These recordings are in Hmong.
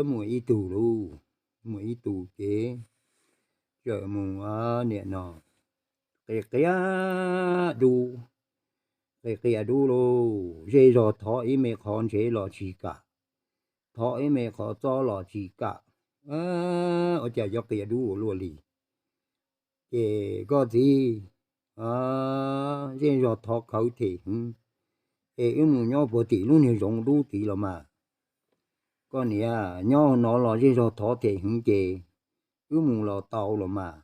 muaj ib tug lauj, muaj ib tug ces txawm mus, niam no, qia qia dub, qia qia dub lauj, zej zog thov ib me qhov ntsev los tsis kam, thov ib me qhov txob los tsis kam, ua cas yuav qia dub ua luaj li. Ces koj txiv, zej zog thov khawv them heev, es wb mus nyob puag tim lub niag zoov dub tid los mas. Koj niam, nyob no los zej zog thov them heev ces wb mus los tau los mas.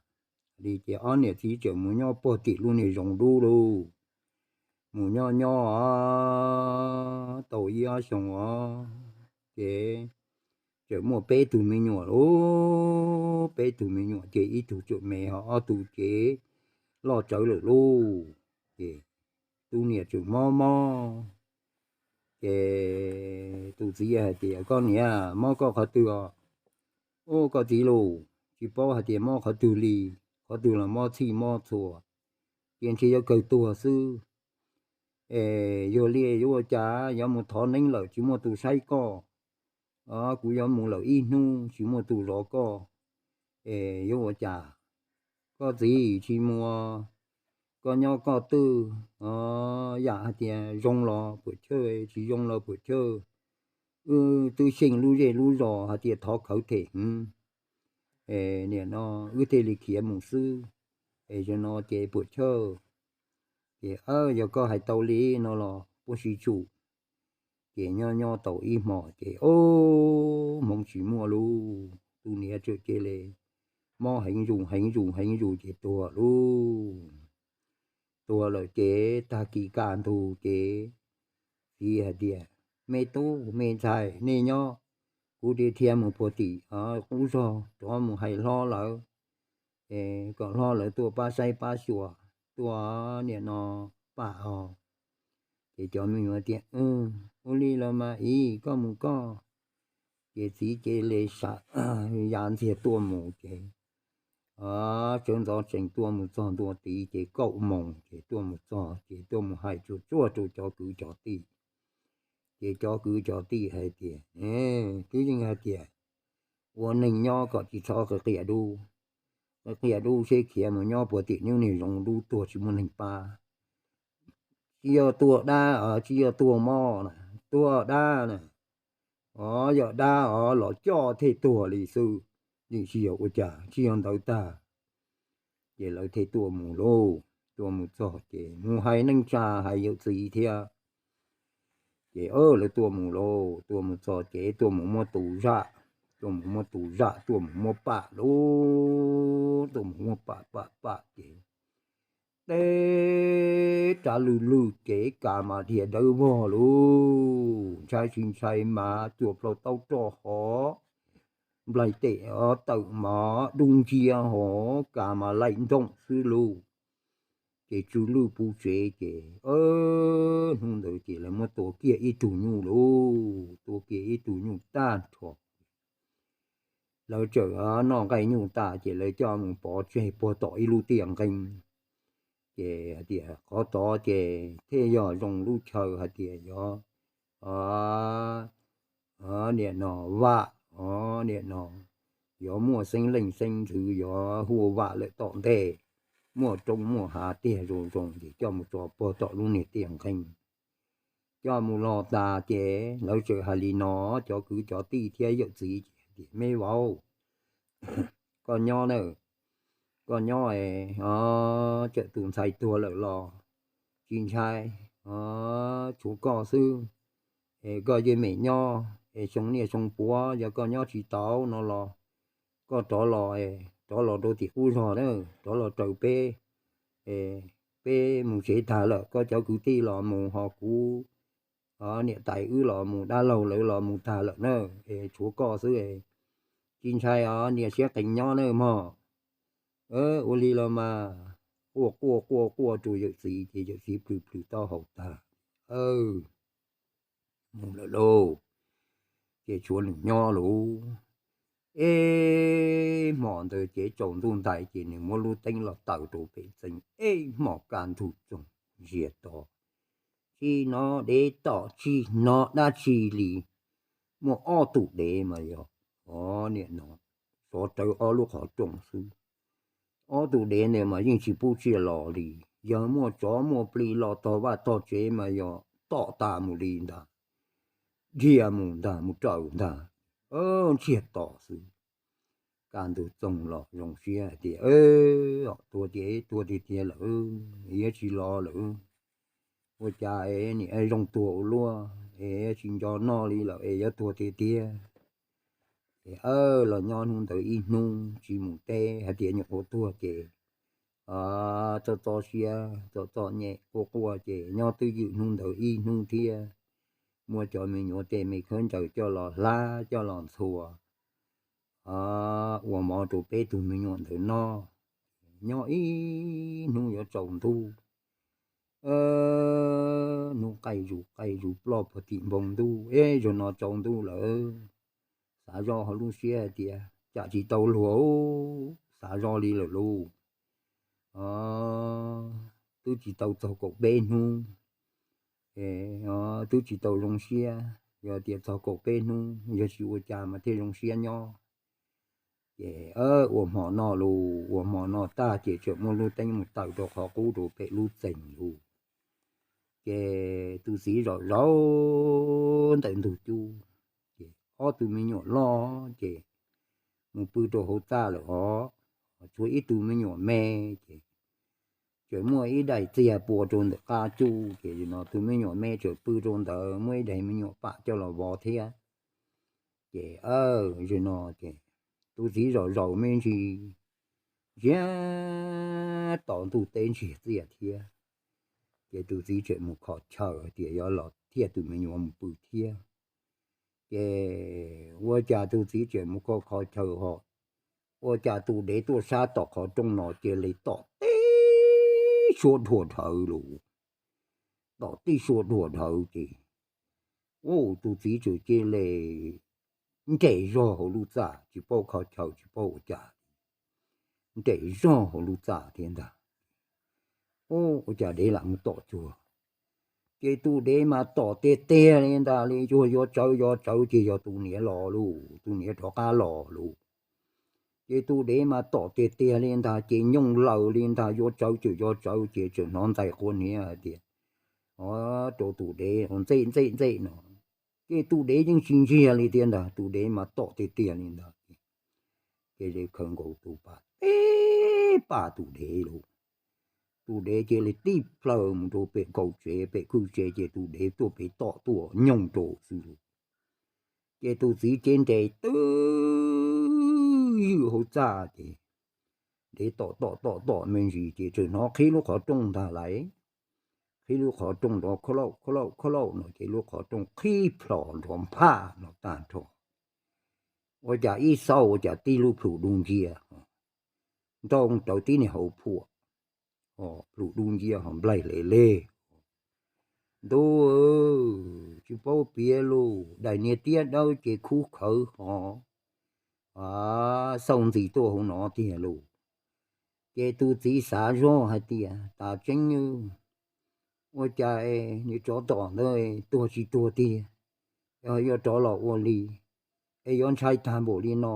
Li ces ob niam txiv txawm mus nyob puag tim lub niag zoov dub lauj. Mus nyob nyob tau ib ob xyoos os, ces txawm muaj peb tug me nyuam lauj, peb tug me nyuam ces ib tug tseem me ho ob tug ces loj tsawv lawm lauj. Ces tus niam tseem mob mob, ces tus txiv hais tias, koj niam, mob koj qhov twg os? Ub, koj txiv lauj, tsis paub hais tias mob qhov twg li, qhov twg los mob txhij mob txhua, ces ntshe yuav kawg tuag xwb. Es yog li yuav ua cas, yuav mus thov neeb lawm tsis muaj tus saib koj, kuv yuav mus lawm ib hnub tsis muaj tus zov koj, es yuav ua cas? Koj txiv tsis mus, koj nyob koj twj, yam hais tias zoo los puam chawj, tsis zoo los puam chawj, wb twb xyeej lub zej lub zos hais tias thov khawv them heev, niam no wb thiaj li khiav mus xwb, es zaum no ces puam chawj. Ces yog koj hais tau li no los puas tsis tsum. Ces nyob nyob tau ib hmos ces, o, hmoov tsis muaj lauj, tus niam txawm cia li mob heev zus heev zus heev zus ces tuag lauj. Tuag lawm ces tag kis kaj ntug ces txiv hais tias, me tub me ntxhais, nej nyob, kuv dhia dhia mus puag tim qub zog rov mus hais hlob lawv, kom hlob lawv tuaj pab saib pab xyuas, tuaj niam no pam os. Ces cov me nyuam tias, ua li los mas, ib koj mus koj. Ces txiv cia li sam ya ntxiag tuaj mus ces, sawv ntxov tsees tuaj mus txog ntua tid ces kaum moos ces tuaj mus txog ces tuaj mus hais tsuag tsuag rau cov kwv cov tij. Ces cov kwv cov tij hais tias, twb yeej hais tias ua neeg nyob kom tsis txhob qia dub, qia dub seb khiav mus nyob puag tim nws niag zoov dub tuag tsis muaj neeg pab. Tsis yog tuag dab, tsis yog tuag mob na, tuag dab na. O, yog dab os los coj thiaj tuag li xwb, yeej tsis yog ua cas, tsis yog ntawd tag. Ces lawv thiaj tuaj mus lauj, tuaj mus txog ces mus hais neej tsa hais yawm txiv thiab. Ces lawv tuaj mus lauj, tuaj mus txog ces tuaj mus muab tus zam, tuaj mus muab tus zam tuaj mus muab pam lauj, tuaj mus muab pam pam pam ces teb rab lwj lwj ces kas mas dhia dawb vog lauj, ntshai tsis ntshai mas cuam plaws taub roj hov, nplaig tes tawm mas dub nciab hov, kas mas laim ntoom xwb lauj. Ces tsw lwj puv tsev ces hnub ntawd ces lawv muab tua kiag ib tug nyuj lauj, tua kiag ib tug nyuj tag nrho. Lawv txawm noj nqaij nyuj tas ces lawv coj mus pov tseg puag tom ib lub tiaj nqeeb. Ces hais tias qhov tod ces thiaj yog zoo lub chaw hais tias yog niam no vam, niam no yuav muaj xeeb leej xeeb ntxwv yuav huaj vam lawm tom ntej, muaj roob muaj hav tiag zoo zoo ces coj mus tso puag tom lub niag tiaj nqeeb. Coj mus los tas ces lawv txawm hais li no, cov kwv cov tij thiab yawm txiv ces tias, me vauv, koj nyob na, koj nyob es txawm tus ntxhais tuag lawm los tsis ntshai, tshuav koj xwb. Es koj yeej meem nyob es xyoo niaj xyoo puav, yog koj nyob tsis tau no los koj rov los, rov los rau tim qub zog na, rov los raws peb. Peb mus tsev tag lawm, koj cov kwv tij los mus ho kuv niam tais wb los mus, dab laug lawv los mus tag lawm na, es tshuav koj xwb. Tsis ntshai os, niam siab qees nyob na mog. Ua li los mas, quaj quaj quaj quaj rau yawm txiv ces yawm txiv plhws plhws taub hau tag, mus lawm lauj. Ces tshuav nws nyob lauj. Ib hmos ntawd ces tsaus ntuj ntais ces nws muab lub teeb los taws rau pem txee, ib hmos kaj ntug txoog zias to, tsis hnov dev tom tsis hnov dab tsi li. muaj ob tug dev mas yog, o, nim no sov rawv ob lub qhov rooj xwb. Ob tug dev ntawd mas yeej tsis pub tsiaj los li. Yog muaj tsov muaj plig los tog vaj tog tsev mas yog tom tas mus li ntag, dhia mus ntag, mus raws ntag, ntsiag to xwb. Kaj ntug txoog los zoo siab hais tias, tuag ces tuag tiag tiag lawm, yuav tsis los lawm. Ua cas es nim zoo tuag ua luaj es tsis nco noj li lawm es yuav tuag tiag tiag. Ces los nyob hnub ntawd ib hnub tsis mus teb, hais tias nyuam qhuav tuag ces txo txo siab txom txom nyem quaj quaj ces nyob twj ywm hnub ntawd ib hnub thiab. Muab cov me nyuam tej me khaub ncaws coj los hlab coj los ntxhua, ua mov rau peb tug me nyuam ntawd noj. Nyob ib hnub yuav tsaus ntuj, hnub qaij zus qaij zus ploj puag tim npoo ntuj, es zaum no tsaus ntuj lawm. Xav zoj hauv lub siab hais tias cas tsis tau luag, xav zoj li lawm lauj. Twb tsis tau txog kaum peb hnub, twb tsis tau zoo siab, yog tias txog kaum peb hnub yog tsis ua cas mas thiaj zoo siab nyob. Ces ua hmo noj lauj, ua hmo noj tag ces tseem muab lub teeb mus taws rau qhov qub rau pem lub txees lauj. Ces tus txiv zaum zaum ntawm ntug cub, ces ob tug me nyuam loj ces mus pw rau hauv txaj lawm os. Tshuav ib tug me nyuam me ces tseem muaj ib daim txiag pua rau ntawm qab cub, ces no tus me nyuam me tseem pw rau ntawd, muaj ib daim me nyuam pam coj los vov thiab. Ces zaum no ces tus txiv zaum zaum me ntsis ntsia tom ntuj teb ntsiag txiaj thiab. Ces tus txiv tseem mus kho chaw hais tias yuav los thiaj tus me nyuam mus pw thiab. Ces ua cas tus txiv tseem mus kho kho chaw ho ua cas tus dev tuaj sab tom qhov rooj no cia li tom tib suab dhuav dhawv lauj. Tom tib suab dhuav dhawv ces, u, tus txiv tseem cia li nres zog hauv lub txaj tsis paub kho chaw tsis paub ua cas, nres zog hauv lub txaj thiab ntag. U, ua cas dev lam mus tom cuag? Ces tus dev mas tom tiag tiag li ntag li, cuag yuav tsawv yuav tsawv ces yog tus niam los lauj, tus niam rov qab los lauj. Ces tus dev mas tom tiag tiag li ntag ces nyooj laws li ntag, yuav tsawv tseem yuav tsawv ces tseem hnov ntxais quav hniav hais tias, o, rau tus dev ntxej ntxej ntxej no. Ces tus dev yeej tsis ntsiag li thiab ntag, tus dev mas tom tiag tiag li ntag. Ces li khawv nkaus tus pas teb pas tus dev lauj. Tus dev cia li tib plhaw mus rau pem kaum tsev pem kwj tsev ces tus dev tuaj pem tom tuaj nyooj rau xwb lauj. Ces tus txiv cev nres twb ywm hauv txaj ces dev tom tom tom tom me ntsis ces tseem hnov qhib lub qhov rooj ntag lauj. Qhib lub qhov rooj nrov kho lauj kho lauj kho lauj no ces lub qhov rooj qhib plho nrov nphaj no tag nrho. Ua cas ib xauj ua cas tib lub plhus dub nciab, nroo rawv tib niag hauv phuam, plhus dub nciab ho nplaig hle leg. Ntuj, tsis paub piav lauj, daim niag tiab dawb ces khub khawv ho xauj ntxis tuaj hauv no tiag lauj. Ces tus txiv xav zoj hais tias tas tseeb, ua cas nws tsov tom ntawd tuag tsis tuag tiag, yuav rov los ua li, es yuav ntshai tag npaum li no,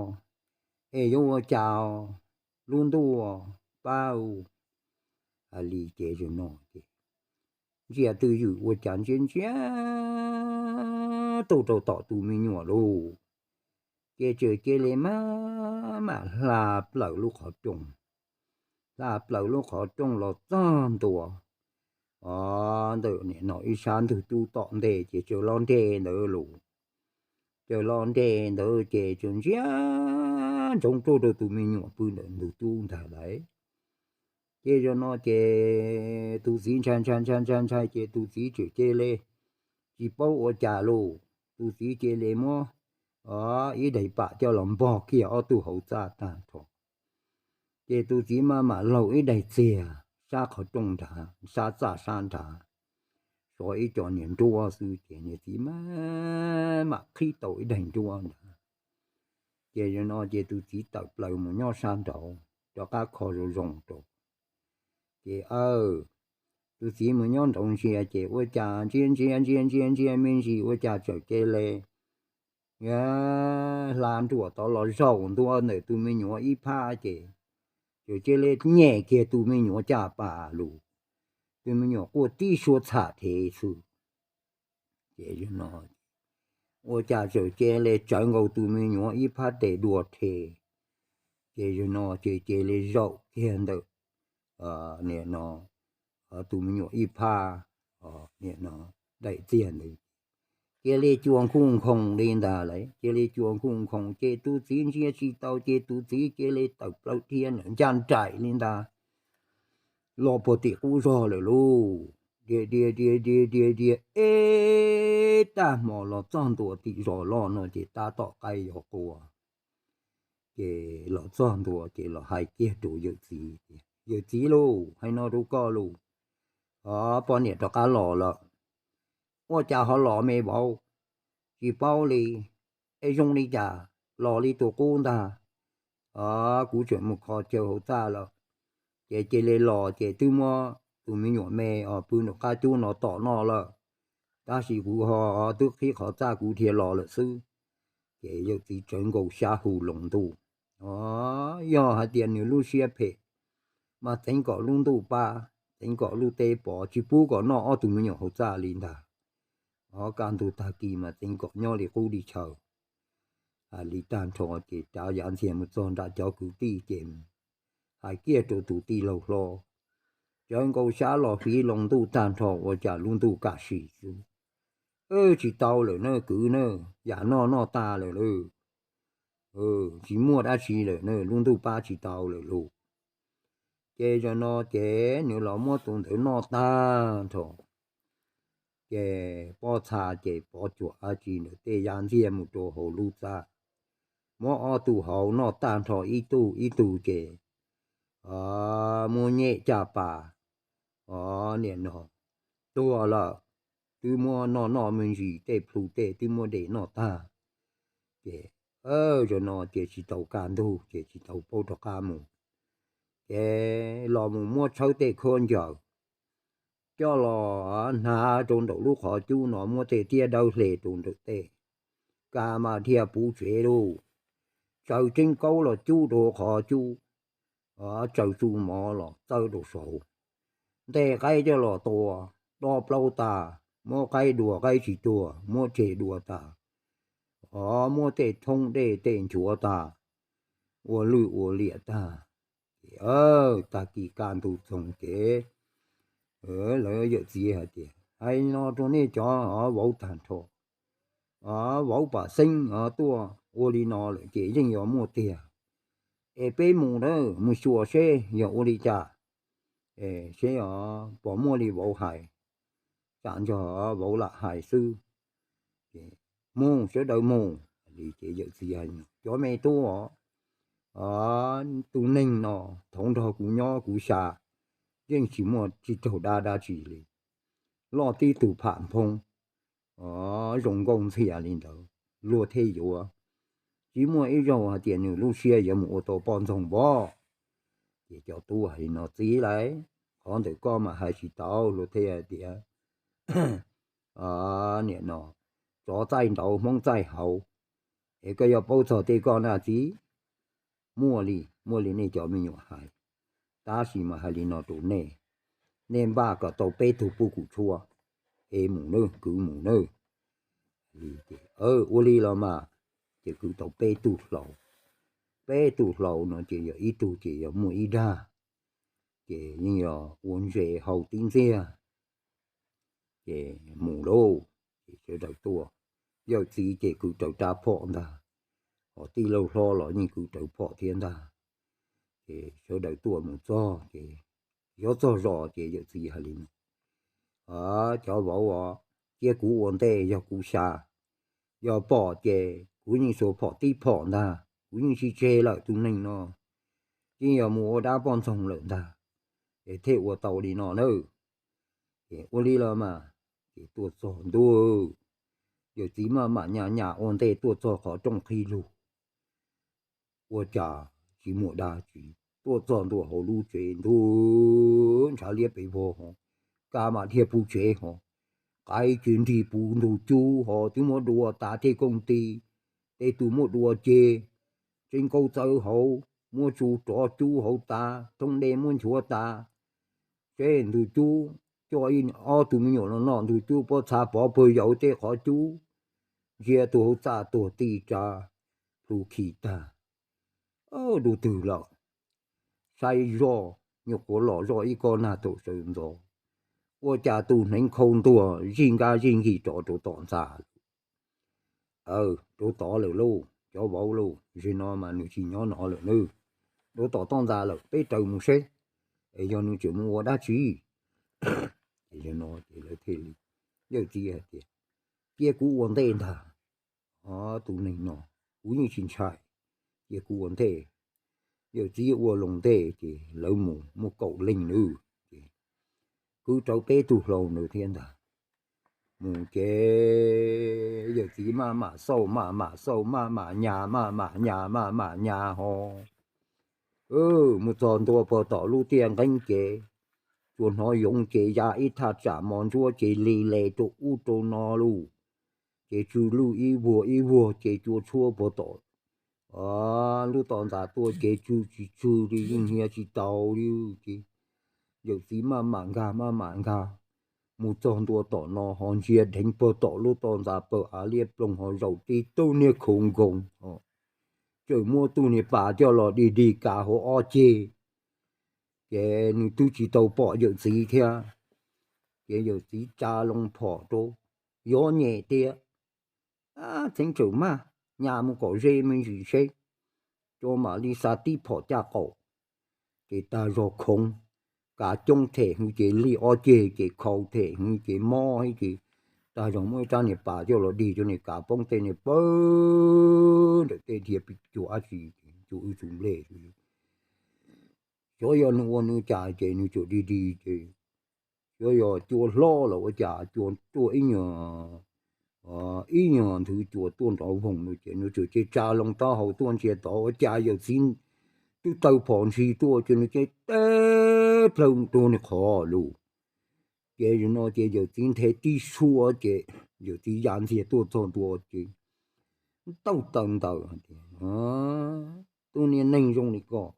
es yuav ua cas lub ntuj pab u. Hais li ces zaum no ces ntsia twj ywm ua cas ntsia ntsia tuaj rau tom tus me nyuam lauj. Ces tseem cia li maj mam hla plaws lub qhov rooj, hla plaws lub qhov rooj los txog ntua, o, ntawm nim no ib sab ntug cub tom ntej ces tseem los nres ntawd lauj. Tseem los nres ntawd ces tseem ntsia ntsoov tuaj rau tus me nyuam pw ntawm ntug cub ntag lauj. Ces zaum no ces tus txiv ntshai ntshai ntshai ntshai ntshai ces tus txiv tseem cia li tsis paub ua cas lauj, tus txiv cia li muab ib daim pam coj los npog kiag ob tug hauv txaj tag nrho. Ces tus txiv maj mam laug ib daim txiag sab qhov rooj nrad, sab txaj sab nrad, sov ib co niag nruab xwb ces niag txiv maj mam qhib tau ib daim nruab nrad. Ces zaum no ces tus txiv tawm plaws mus nyob sab nraud, rov qab kho zoo zoo rau. Ces tus txiv mus nyob nraud ntsia ces ua cas ntsia ntsia ntsia ntsia ntsia me ntsis ua cas txawm cia li hla nruam tod los zaum ntua ntawm tus me nyuam ib phab ces, ces cia li nyem kiag tus me nyuam caj pas lug, tus me nyuam quaj tib suab txham thev xwb. Ces ua cas txawm cia li tsawv nkaus tus me nyuam ib phab tes dua rhe, ces zaum no ces cia li zaum kiag ntawm nim no tus me nyuam ib phab, nim no daim txiag ntawd, cia li cua nkhuj nkhoos li ntag lauj, cia li cua nkhuj nkhoos ces tus txiv ntsia tsis tau ces tus txiv cia li tawm plaws dhia ncaj nraim li ntag los puag tim qub zog lawm lauj. Dhia dhia dhia dhia dhia dhia ib tag hmo los txog ntua tim zos loj no ces tab tom qaij yuav qua. Ces los txog ntua ces los hais kiag rau yawm txiv tias, Yawm txiv lauj, hais no rau koj lauj, o, poj niam rov qab los lawm. Ua cas ho los me vauv? Tsis paub li, es zoo li cas los li tus qub ntag. O, kuv tseem mus kho chaw hauv txaj lawm, ces cia li los ces twb muab tus me nyuam me os pw nram qab cub no tom noj lawm, tab sis kuv ho twb qhib qhov txaj kuv dhia los lawm xwb. Ces yawm txiv tsawv nkaus xyab hu loo ntuj. O, yog hais tias nws lub siab phem mas txeev kom lub ntuj pab, txeev kom lub teb pov, tsis pub kom noj ob tug me nyuam hauv txaj li ntag. O, kaj ntug tag kis mas txeev kom nyob li qub li chaw. Hais li tag nrho ces rov yav ntxiag mus txog nram cov kwv tij ces hais kiag rau tus tij laug hlob, tsawv nkaus xyab los fiv loo ntuj tag nrho ua cas lub ntuj kaj siab xwb. Tsis tau lawm na kwv na, yam noj noj tag lawm lauj. Tsis muaj dab tsi lawm na, lub ntuj pab tsis tau lawm lauj. Ces zaum no ces nws los muab tus ntawd noj tag nrho. Ces pob txha ces pov cuam dab tsi ntawm tej yav ntxiag mus rau hauv lub txaj, muab ob tug hauv noj tag nrho ib tug ib tug ces muab nyem caj pas, o, nim no tuag lawm. Twb muab noj noj me ntsis tej plhu tej twb muab de noj tag. Ces zaum no ces tsis tau kaj ntug ces tsis tau paub rov qab mus. Ces los mus muab tshawb tej khaub ncaws coj los hnav rau nraum lub qhov cub no, muab tej tiab dawb hle rau nraum tej, ka mas dhia puv tsev lauj. Tsaws tseeb kaub los cub rau qhov cub, tsaws tsu mov los txawb rau saud, ntej qaib coj los tua, do plaub tas, muab qaib dua qaib tsis tuag, muab tseg dua tas, o, muab tej thoob dej tej nchuav tas, ua lwj ua liam tag. Tag kis kaj ntug txoog ces lawv yawm txiv hais tias, Hais no rau nej cov vauv tag nrho, vauv pam xeeb tuaj ua li no lawm ces yeej yuav muaj tiag. Es peb mus na, mus xyuas seb yog ua li cas, seb pom muaj li vauv hais, tsam ntsog vauv lam hais xwb. Mus sawv daws mus. Ces yawm txiv, Cov me tub os, tus neeg no thaum nrog kuv nyob kuv xya yeej tsis muaj tsis raug dab dab tsi li. Loj tib tug pham nphoob, zoo nkauj ntxhias li ntawd, luag thiaj yuav. Tsis muaj ib zaug hais tias nws lub siab yuav mus ua tau poj ntxoog vov. Ces cov tub hais li no, Txiv lauj, qhov ntawm koj mas hais tsis tau. Luag thiaj hais tias, Nim no tsov txaij nraud hmoob txaij hauv, es koj yuav paub txog tej koj na txiv. Muaj li, muaj li nej cov me nyuam hais, tab sis mas hais li no rau nej, nej npaj kom tau peb tug pub kuv tshuab, es mus nawb, kwv mus nawb. Ua li los mas, ces kwv tau peb tug hlau. Peb tug hlau no ces yog ib tug ces yog muaj ib dag, ces yeej yog ua ntses hau tib ntxiag. Ces mus lauj, ces sawv daws tuaj. Yawm txiv ces kwv rawv rab phom ntag, ho tij laug hlob los yeej kwv rawv phom thiab ntag. Ces sawv daws tuaj mus txog ces, yuav txog zos ces yawm txiv hais li no, Cov vauv os, cia kuv ua ntej, yog kuv xya, yog pom ces kuv yeej xuas phom tib phom ntag, kuv yeej tsis tseg lawm, tus neeg no yeej yog mus ua dab poj ntxoog lawm ntag, es thiaj ua tau li no nawb. Ces ua li los mas, ces tuaj txog ntua, yawm txiv maj mam nyas nyas ua ntej tuaj txog qhov rooj qhib lug, ua cas tsis muaj dab tsi. Tuaj txog ntua hauv lub tsev ntua, ntshav liab pes vog ho, ka mam dhia puv tsev ho, qaib tsis nrig puv ntug cub ho, twb muab dua tas tej kooj tis, tej tug muab dua ceg, tsev nkaub txawv hauv, muab tsu rov cub hauv tas, thoob dej muab nchuav tas, seb ntug cub, coj ib ob tug me nyuam los noj ntug cub, pob txha pov pawg yaus tej qhov cub, ntsia tug hauv txaj tuag tij tsa, plhu khi tag. Dua twg lawm? Saib zoj, nyuam qhuav los zoj ib kob nag thaum sawv ntxov, ua cas tus hneev khau ntuag zij nkab zij nkig rov rau tom ntxa lawm. Rau tod lawm lauj cov vauv lauj, zem no mas nws tsis nyob no lawm nawb. Rau tom toj ntxas lawm, peb raws mus seb, es yog nws tseem mus ua dab tsi. Ces no ces lawv thiaj li, yawm txiv hais tias, cia kuv ua ntej ntag. Tus neeg no kuv yeej tsis ntshai, cia kuv ua ntej. Yawm txiv ua loo ntej ces lawv mus muaj kaum leej nawb, ces kwv rawv peb tug hlau ntawd thiab ntag. Mus ces yawm txiv maj mam xauj maj mam xauj maj mam nyas maj mam nyas maj mam nyas ho mus txog ntua puag tom lub tiaj nqeeb ces tsuas hnov yoov ces ya ib thaj tsam mos ntsuab ces li le rau ub rau no lauj. Ces tsw lwj ib vuag ib vuag ces cua tshuab puag tom lub toj ntxas tuaj ces tsw tsis tsw li, yeej hnia tsis taus li. Ces yawm txiv maj mam nkag maj mam nkag mus txog ntua tom no ho ntsia dheev puag tom lub toj ntxas pawg av liab ploog ho zaum tib tug niag khaus nkoos, tseem muab tug niag pas coj los dig dig kav hauv ob ceg. Ces nws twb tsis tau pom yawm txiv thiab. Ces yawm txiv tsa loo phom rau, yov nyem tias, txheeb txawm maj, nyas mus kom ze me ntsis seb, rau mam li xa tib phom caj qaum. Ces tag zog khoov, kav coob them hwv ces lig ob ceg ces khau them hwv ces mob hwv ces tag zog muab ib rab niag pas coj los dig cov niag kav poob tej niag pawg ntawm tej dhia pis cuag dab tsi, cuag wb txhua nplej. Xyov yog nws ua nws cas ces nws tsuas dig dig ces, xyov yog cua hlob los ua cas cua tuaj ib nyuag, ib nyuag nthwv cua tuaj nrov voog no ces nws tsuas cia tsa loo taub hau tuaj ntsia tod ua cas yawm txiv twb taw phom ntshis tuaj ces nws cia teb plhaw rau nws qhov lus. Ces zaum no ces yawm txiv nthe tib suab ces yawm txiv ya ntxiag tuaj txog ntua ces tauj taw ntawd tias, tus niag neeg zoo li koj,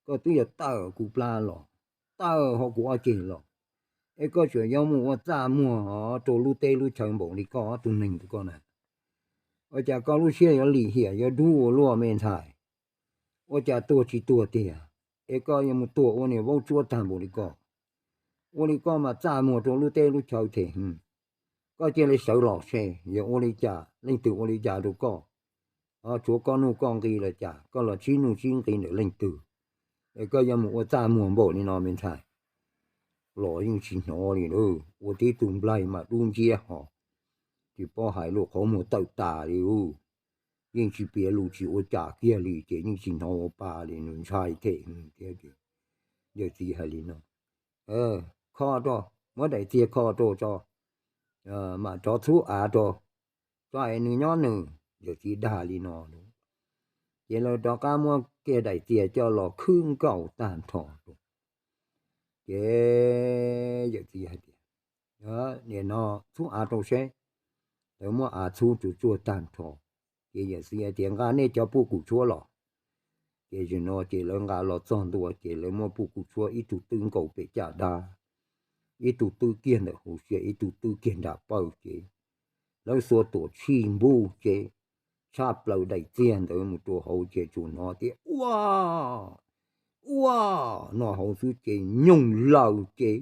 koj twb yog tawm kuv plab los, tawm hauv kuv ob ceg los, es koj tseem yuav mus ua txaj muag rau lub teb lub chaw npaum li koj tus neeg tus koj na. Ua cas koj lub siab yuav lim hiam yuav dub ua luaj me ntxhais? Ua cas tuag tsis tuag tiag, es koj yuav mus tuag ua niag vaub tsuab tag npaum li koj? Ua li koj mas txaj muag rau lub teb lub chaw them hwv. Koj cia li sawv los seb yog ua li cas, leej twg ua li cas rau koj. Tshuav koj nuj koj nqi los cas, koj los tsib nuj tsib nqi ntawm leej twg, es koj yuav mus ua txaj muag npaum li no me ntxhais? Los yeej tsis hnov li lauj, ua tib tug nplaig mas dub nciab ho, tsis paub hais lus, qhov muag tawm tas li lauj. Yeej tsis piav lus tsis ua cas kiag li ces yeej tsis hnov ua pa li, nws ntshai them thiab. Yawm txiv hais li no, kho rau, muab daim txiag kho rau tso, mam rov txhub av rau, tso es nws nyob nws. Yawm txiv dag li no, ces lawv rov qab muab kiag daim txiag coj los khwb nkaus tag nrho rau. Ces yawm txiv hais tias, nim no txhub av rau seb. Lawv muab av txhub tsuag tsuag tag nrho, ces yawm txiv hais tias, nqa nej cov puj kum tshuab los. Ces zaum no ces lawv nqa los txog ntua ces lawv muab puj kum tshuab ib tug twb nkaus pem caj dab, ib tug twb kiag ntawm hauv siab, ib tug twb kiag nram pawg ces lawv xuas tuam tshij npuj ces tshaj plaws daim txiag ntawd mus rau hauv ces tsuas hnov tias ua, ua no hauv xwb ces nyoog laws ces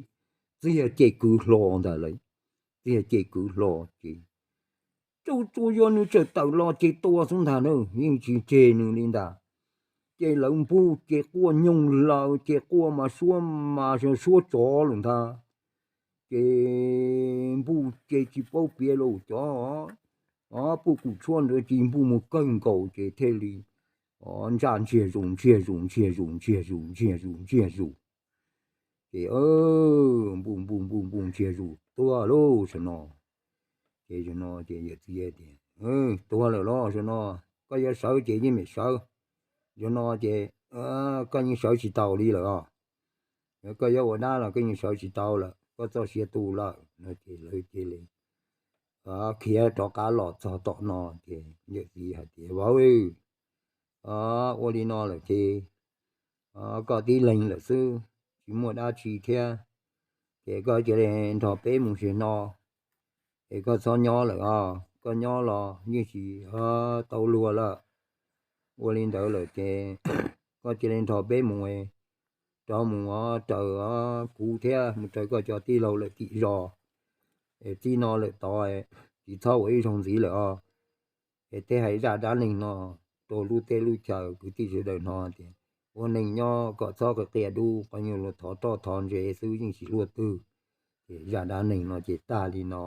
txiag ces kwv hlo ntag lauj. Txiag ces kwv hlo ces tsuas yog nws txawm tawm los ces tua xwb ntag na, yeej tsis tseg nws li ntag. Ces lawv npuj ces quaj nyoog laws ces quaj mas suab mas suab tsov lawm ntag. Ces npuj ces tsis paub piav lus, cov puj kum tshuab ntawd ces npuj mus kawg nkaus ces thiaj li ntsaj ntsiag zus ntsiag zus ntsiag zus ntsiag zus ntsiag zus ntsiag zus. Ces npuj npuj npuj npuj ntsiag zus tuag lauj saum no. Ces zaum no ces yawm txiv tias, tuag lawm los saum no, koj yuav sawv ces yeej meem sawv. Zaum no ces koj yeej sawv tsis tau li lawm os. Koj yuav ua dab los koj yeej sawv tsis tau lawm, koj txoj sia tu lawm no. Ces lawv cia li khiav rov qab los txog tom no ces yawm txiv hais tias, Ua li no lawm ces koj tib leeg lawm xwb, tsis muaj dab tsi thiab, ces koj cia li nrog peb mus sim no, es koj txhob nyob lawm os, koj nyob los yeej tsis tau luag lawm. Ua li ntawd lawm ces koj cia li nrog peb mus, rov mus raws kuv thiab mus raws koj cov tij laug lawm tim zos, es txij no lawm tod tsis txhob ua ib zaug ntxiv lawm os. Es tej hais zaj dab neeg no rau lub teb lub chaw kwv tij sawv daws hnov tias ua neej nyob kom txhob qia dub, qhov nyuag luag thov roj thov ntse xwb yeej tsis luaj twg. Ces zaj dab neeg no ces tag li no.